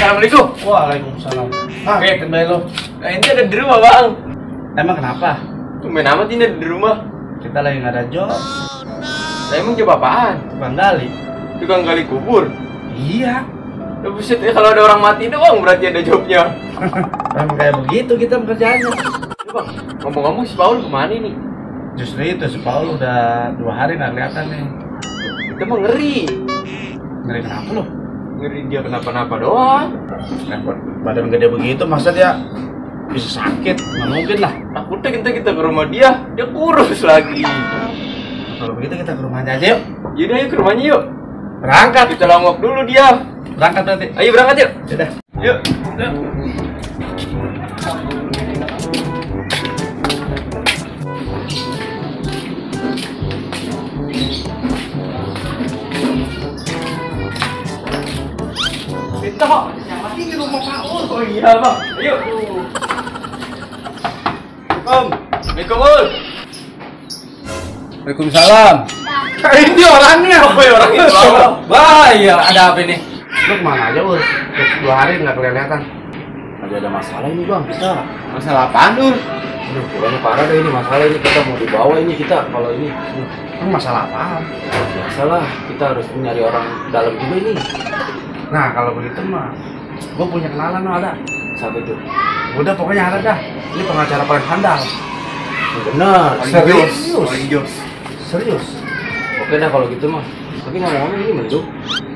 Assalamualaikum. Waalaikumsalam. Oke, kembali lo. Nah, ini ada di rumah, Bang. Emang kenapa? Tumben amat ini ada di rumah. Kita lagi nggak ada job. Saya emang coba apaan? Tukang gali. Tukang gali kubur. Iya. Ya buset ya, kalau ada orang mati doang berarti ada jobnya. Memang kayak begitu kita pekerjaannya. Ya, Bang, ngomong-ngomong si Paul kemana nih? Justru itu si Paul udah 2 hari nggak kelihatan nih. Kita mah ngeri. Ngeri kenapa lo? Ngeri dia kenapa-napa doang. Badan gede begitu masa dia bisa sakit? Nggak mungkin lah. Takutnya kita ke rumah dia kurus lagi. Kalau begitu kita ke rumahnya aja yuk. Yaudah ayo ke rumahnya yuk. Berangkat. Kita longok dulu dia. Berangkat nanti. Ayo berangkat yuk. Sudah. Yuk. Kita kok nyamar di rumah Paul. Oh iya bang. Ayo. Assalamualaikum Ul. Waalaikumsalam. Ini orangnya. Oh ya orang itu. Wah iya ada apa nih? Lu kemana aja Ul? 2 hari nggak kelihatan. Ada masalah ini bang kita. Masalah apaan Ul? Aduh, pokoknya parah deh ini masalah ini kita mau dibawa ini kita kalau ini. Ini masalah apaan? Biasalah, kita harus nyari orang dalam juga ini. Nah kalau begitu mah, gue punya kenalan mah ada. Siapa itu? Udah pokoknya ada dah. Ini pengacara paling handal. Benar. Serius. Serius. Oke dah kalau gitu mah. Tapi ngomong-ngomong ini mendung.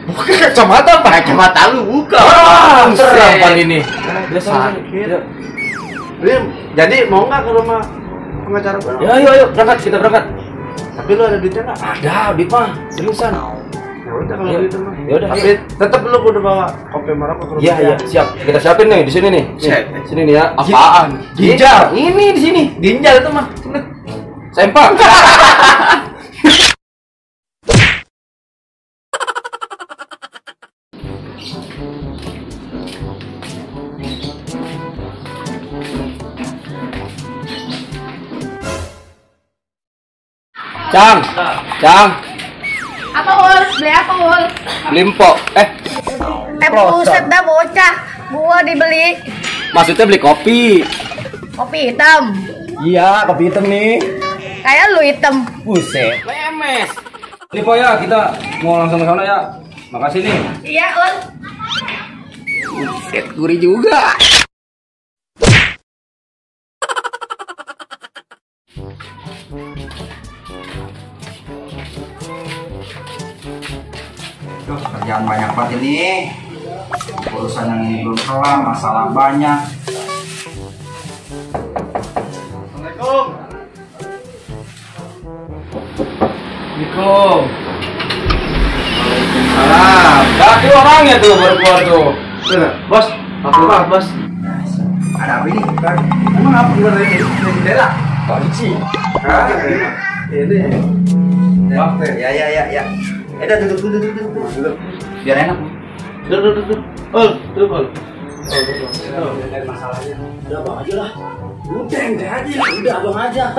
Bukan kacamata apa? Kacamata lu buka. Serempan ini. Biasa. Sakit. Jadi mau nggak ke rumah pengacara gue? Ya ayo berangkat kita berangkat. Tapi lu ada duitnya nggak? Ada, duit mah. Seriusan. Ya udah kalau Ya. gitu mah. Ya udah. Tapi tetap lu udah bawa kopi Maroko ke rumah. Iya iya siap. Kita siapin nih di sini nih. Siap. Sini nih ya. Apaan? Ginjal. Ini di sini. Ginjal itu mah. Sempak. Cang. Apa Ul? Beli apa Ul? Limpo. Buset dah bocah. Gua dibeli Maksudnya beli kopi. kopi hitam. Iya, kopi hitam nih. Kayak lu hitam. Buset. Lemes. Limpo ya, kita mau langsung ke sana ya. Makasih nih. Iya Ul. Buset, gurih juga. Tuh, kerjaan banyak banget ini. Urusan yang ini belum kelar, masalah banyak. Assalamualaikum. Assalamualaikum. Waalaikumsalam. Tadi orangnya tuh baru keluar tuh. Bos, apa banget bos? Ada apa ini? Emang apa keluar dari jendela? Kunci. Ini. Ya. Udah duduk. Biar enak. Duduk. Duduk. Masalahnya. Udah abang aja lah. Udah aja. Udah abang aja.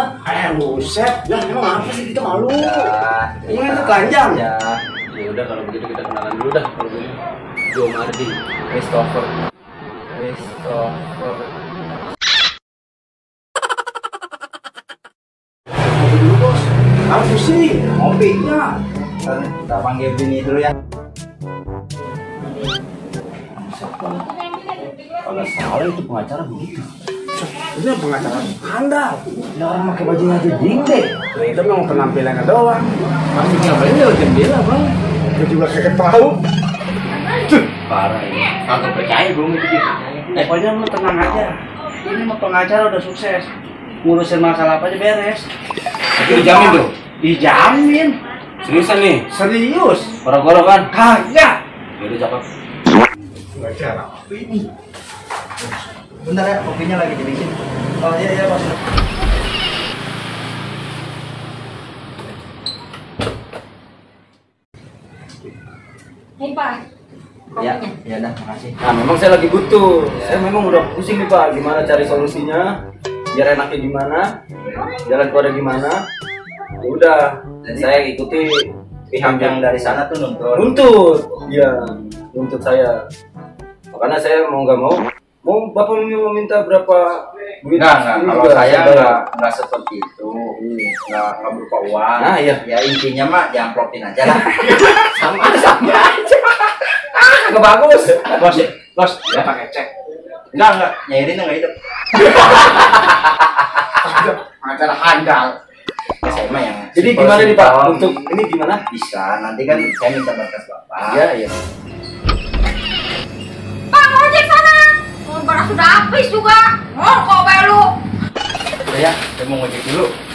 Buset. Lah emang apa sih kita malu? Ini itu telanjang. Ya. Ya udah kalau begitu kita kenalan dulu dah kalau begitu. Joe Mardi, Christopher. Dulu bos. Apa sih? Ngopinya. Kita panggil bini dulu ya. Kalau salah itu pengacara begitu. Itu pengacara handal. Ya orang pakai bajunya aja dingdek. Nah, itu memang penampilannya doang. Masih ngapain lewat jendela bang? Gue juga kayak tahu. Parah ini. Kagak percaya gue gitu. Pokoknya lu tenang aja. Ini mah pengacara udah sukses. Ngurusin masalah apa aja beres. Tapi dijamin tuh. Dijamin. Seriusan nih. Serius. Orang-orang kan? Kagak. Ya udah cakep. Pengacara apa ini? Bentar ya, kopinya lagi dibikin. Oh iya bos. Nih Pak. Ya dah, makasih. Nah memang saya lagi butuh. Saya memang udah pusing nih Pak. Gimana cari solusinya? Biar enaknya gimana? Jalan keluarnya gimana? Ya udah. Saya ikuti Pihak yang dari sana tuh nuntut. nuntut. Iya. Nuntut saya. Makanya saya mau nggak mau bapak mau minta berapa duit? Enggak. Ini Kalau juga saya bayar. enggak seperti itu. Enggak berupa uang. Nah, iya. Ya intinya mah diamplokin aja lah. sama aja. Nggak bagus. Bos, ya pakai cek. Enggak. Nyairin enggak hidup. Acara handal. Ya, saya mah yang Jadi simple, gimana nih Pak? simple. Untuk ini gimana? Bisa, nanti kan saya minta berkas Bapak. Iya. Bang, ojek sana. Barang sudah habis juga. Oh, kok lu? Ya, saya mau ngecek dulu.